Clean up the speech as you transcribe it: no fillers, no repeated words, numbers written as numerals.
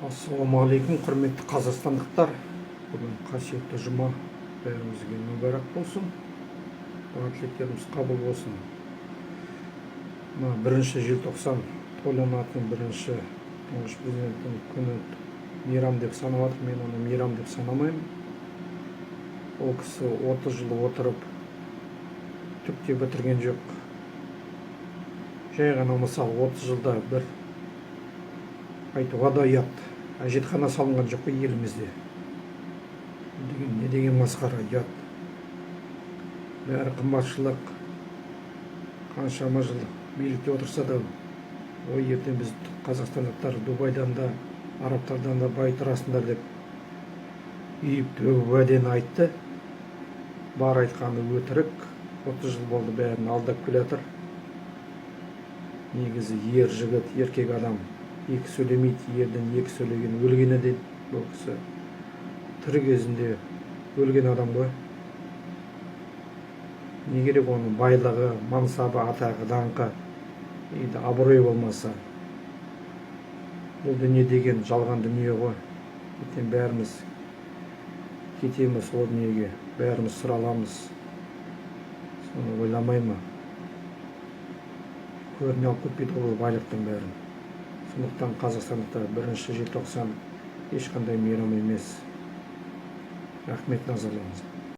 Ассалаумағалейкум, құрметті қазақстандықтар! Бүгін қасиетті жұма, бәрімізге мүбәрак болсын, дұға тілектеріміз қабыл болсын. Мына 1 желтоқсан тойланатын бірінші Тұңғыш Президенттің күні мейрам деп санап жатыр. Мен оны мейрам деп санамаймын. Ол кісі 30 жыл отырып, түк те бітірген жоқ. Жай ғана мысал, 30 жылда бір айтуға да ұят, әжетхана салынған жоқ қой елімізде. Деген не деген масқара, ұят! Бәрі қымбатшылық. Қаншама жыл билікте отырса да, ой, ертең біз, қазақстандықтар, Дубайдан да, арабтардан да бай тұрасыңдар деп үйіп төгіп уәдені айтты. Бар айтқаны өтірік. 30 жыл болды, бәрін алдап келе жатыр. Негізі ер жігіт, еркек адам екі сөйлемейді. Ердің екі сөйлеген өлгені дейді. Бұл кісі тірі кезінде өлген адам ғой. Не керек оның байлығы, мансабы, атағы, даңқы, енді абырой болмаса? Бұл дүние деген жалған дүние ғой. Ертең бәріміз кетеміз ол дүниеге, бәріміз сұраламыз. Соны ойламай ма? Көріне алып кетпейді ғой бұл байлықтың бәрін. Сондықтан, қазақстандықтар, 1 желтоқсан ешқандай мейрам емес. Рахмет назарларыңызға.